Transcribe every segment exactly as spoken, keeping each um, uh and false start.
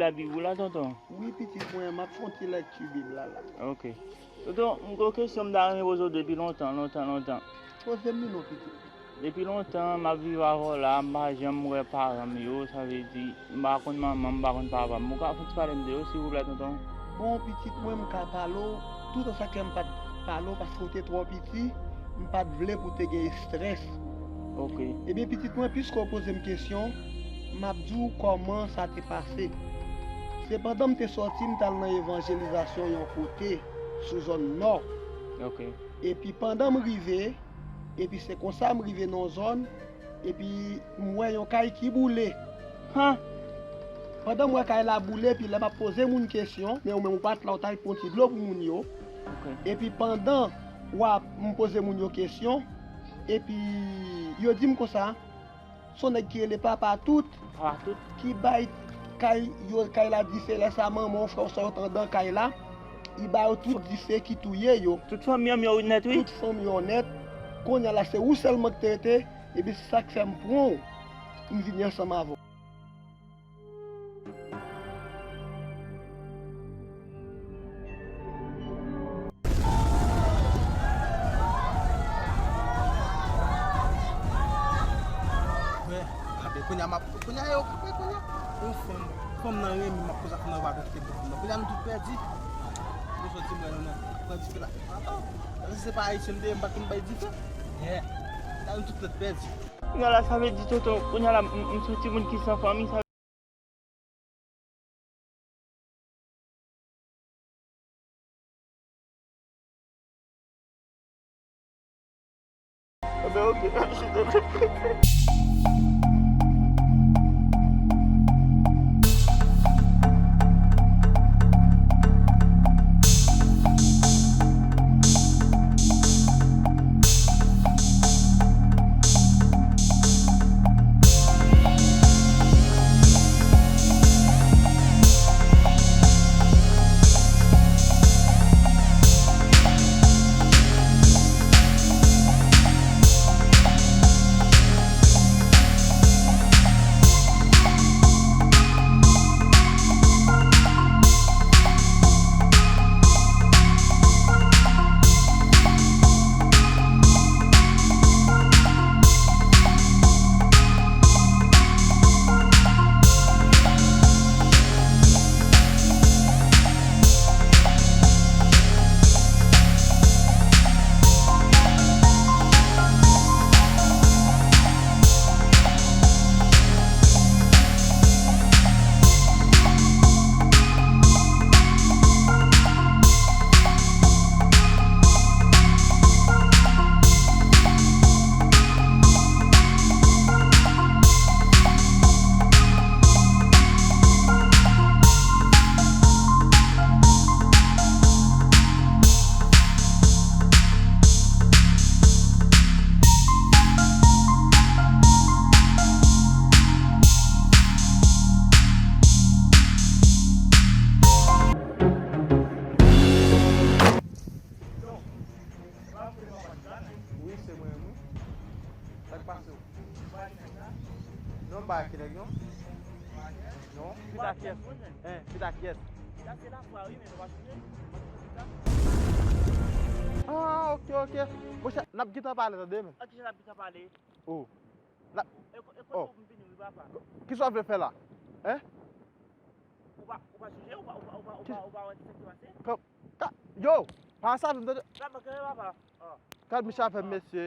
Labib ou la, tonton? Wi, pitit mwen, m ap fè yon ti lèkti Bib la, la. Ok. Tonton, m gen yon kesyon m ta renmen poze w depi lontan, lontan, lontan. Poze m li non, pitit. Depi lontan, m ap viv avè w la, m pa janm wè paran m yo, sa vle di, m pa konn manman m, m pa konn papa m. Ou ka fouti pale m de yo, silvouplè, tonton? Bon, pitit mwen, m ka pale w, tout an sa k fè m pa t pale w, paske w te twò piti, m pa t vle pou w te gen estrès. Ok. Ebyen, pitit mwen, piske w poze m kesyon, m ap di w kòman sa te pase. Se pandan m te sòti, m t al nan evanjelizasyon yon kote, sou zòn nò. Ok. Epi pandan m rive, epi se konsa m rive nan yon zòn, epi m wè yon kay ki boule. Han! Pandan m wè kay la boule, epi lè m ap poze moun kesyon, men ou menm ou pa t la, ou t al pran ti dlo pou moun yo. Ok. Epi pandan w ap, m poze moun yo kesyon, epi yo di m konsa, se yon nèg ki rele Papa Tout, Papa Tout, ki bay kay yo, kay la dife, lè sa manman w, frè w, sè w t andan kay la, li ba yo tout dife ki touye yo. Tout fanmi an yo nèt, wi. Tout fanmi yo nèt. Kounye a la, se ou sèlman ki te rete, epi se sa k fè m pran w, m vini ansanm avè w. Wè, abe, kounye a m ap, kounye a yo, kounye a, yon fanm, fanm nan renmen m, m ap koze ak fanm nan, yo pa vle kite bon fanm nan. Kounye a nou tout pèdi. Nou sot di mwen nou nan, pran dife la. Atò, si se pa ayisyen m te ye, m pa t konn bay dife. Yeah. La nou tout nèt pèdi. Kounye a la, sa vle di, tonton, kounye a la, m, m, m se yon timoun ki san fanmi, sa. Enben, ok. Wi, se mwen menm, wi. Sa k pase w? Non, m pa ak nèg, non. Non. Pita kiyès? Hein, pita kiyès? Ah, ok, ok. Monchè, n ap gentan pale, tande, men. An kijan n ap gentan pale? Oh. N ap, oh. Kisa w vle fè la? Hein? Ou pa, ou pa sonje, ou pa, ou pa, ou pa, ou pa, ou pa wè ki sa ki pase? Ka, ka, yo, pa sa vin tande. Gad misye ap fè mesye.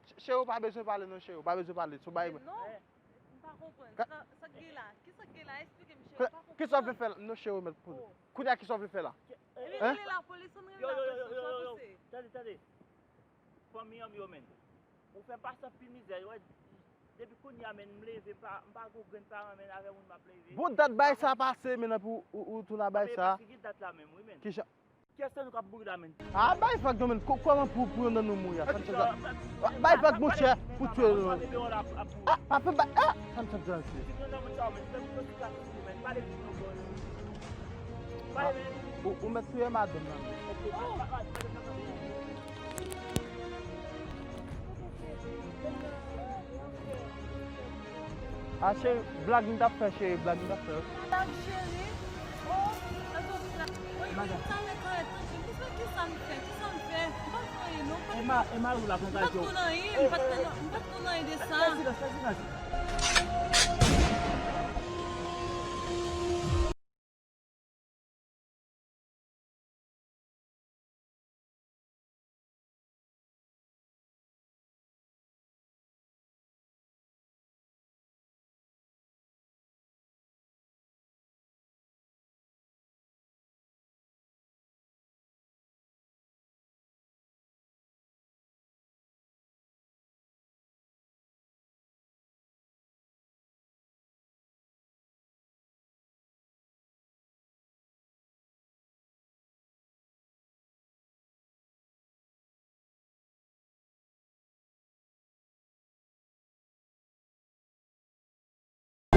Ch-, cheri, ou pa bezwen pale non, cheri, ou pa bezwen pale. Se yon bagay. Non, m pa konprann. Sa, sa k gen la? Kisa k gen la? Esplike m, cheri, m pa konprann. Kisa w vle fè la? Non, cheri, ou mèt poze. Kounye a, kisa w vle fè la? Hein? Rele lapolis, ann rele lapolis, sa pase. Tande, tande. Fanmi an m yo, menn. Ou fè m pase anpil mizè, wè. Depi kounye a, menn, m leve, m pa, m pa gon grenn paran, menn, avè moun m ap leve. Bon, dat bagay sa pase, menn, pou ou, ou tou la bagay sa. Paske ki dat la menm, wi, menn. Kijan? Kiyès nan nou k ap mouri la, menn? Ah, bay vag non, menn. Ko-, kòman pou, pou youn nan nou mouri a? Sa n fè sa? Bay vag, monchè, pou twe nou. Ah, pa fè bay, ah, sa n fè sa, menn. Ou, ou mèt touye madanm nan. A cheri, blag m t ap fè, cheri, blag m t ap fè. Blag cheri? Oh, ato fla. Oye, talè kare tanpri. Kisa, kisa m fè? Kisa m fè? M pa fè anyen non. M pa Emma, Emma ou la konn kay yo. M pa t konn anyen, m pa t konn anyen de sa. Fè silans, fè silans.